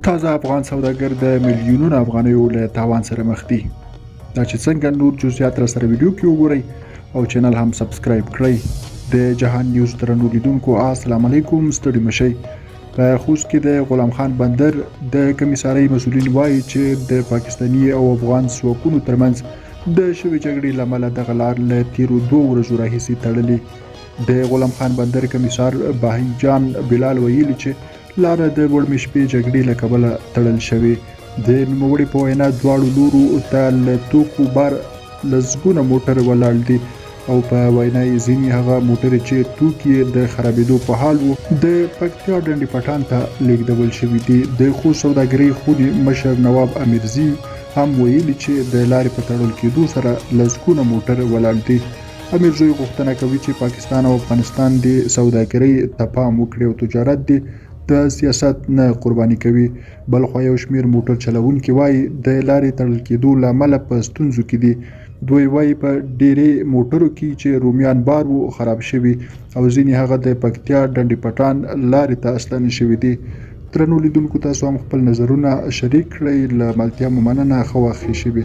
تازه افغان سوداګر د میلیونونو افغانیو له تاوان سره مخ دي. دا چې څنګه، نور جزئیات را سره ویډیو کې وګورئ او چینل هم سبسکرایب کړئ. د جهان نیوز درنو لیدونکو، السلام علیکم، ستړي مشئ. په خوست کې د غلام خان بندر د کمیسارۍ مسولین وایي چې د پاکستاني او افغان ځواکونو ترمنځ د شوې جګړې له امله دغه لار له تیرو 2 ورځو راهیسې تړلې. د غلام خان بندر کمیسار باهنګ جان بلال ویلي چې لاره د وړمې شپې جګړې له کبله تړل شوې. د نوموړي په وینا، دواړو لورو ته له توکو بار لسګونه موټر ولاړ دي او په وینا یې ځینې هغه موټرې چې توکي یې د خرابېدو په حال وو، د پکتیا ډنډ پټان ته لیږدول شوي دي. د خوست سوداګرۍ خونې مشر نواب امیرزي هم ویلي چې د لارې په تړل کېدو سره لسګونه موټر ولاړ دي. امیرزوی غوښتنه کوي چې پاکستان او افغانستان دې سوداګرۍ ته پام وکړي او تجارت دې د سیاست نه قرباني کوي. بلخوا یو شمېر موټر چلوونکي وایي د لارې تړل کېدو له امله په ستونزو کې دي. دوی وایي په ډېری موټرو کې چې رومیان بار وو، خراب شوي او ځینې هغه د پکتیا ډنډ پټان لارې ته ستانه شوي دي. درنو لیدونکو، تاسو هم خپل نظرونه شریک کړئ. له ملتیا مو مننه. ښه وخت، ښې شېبې.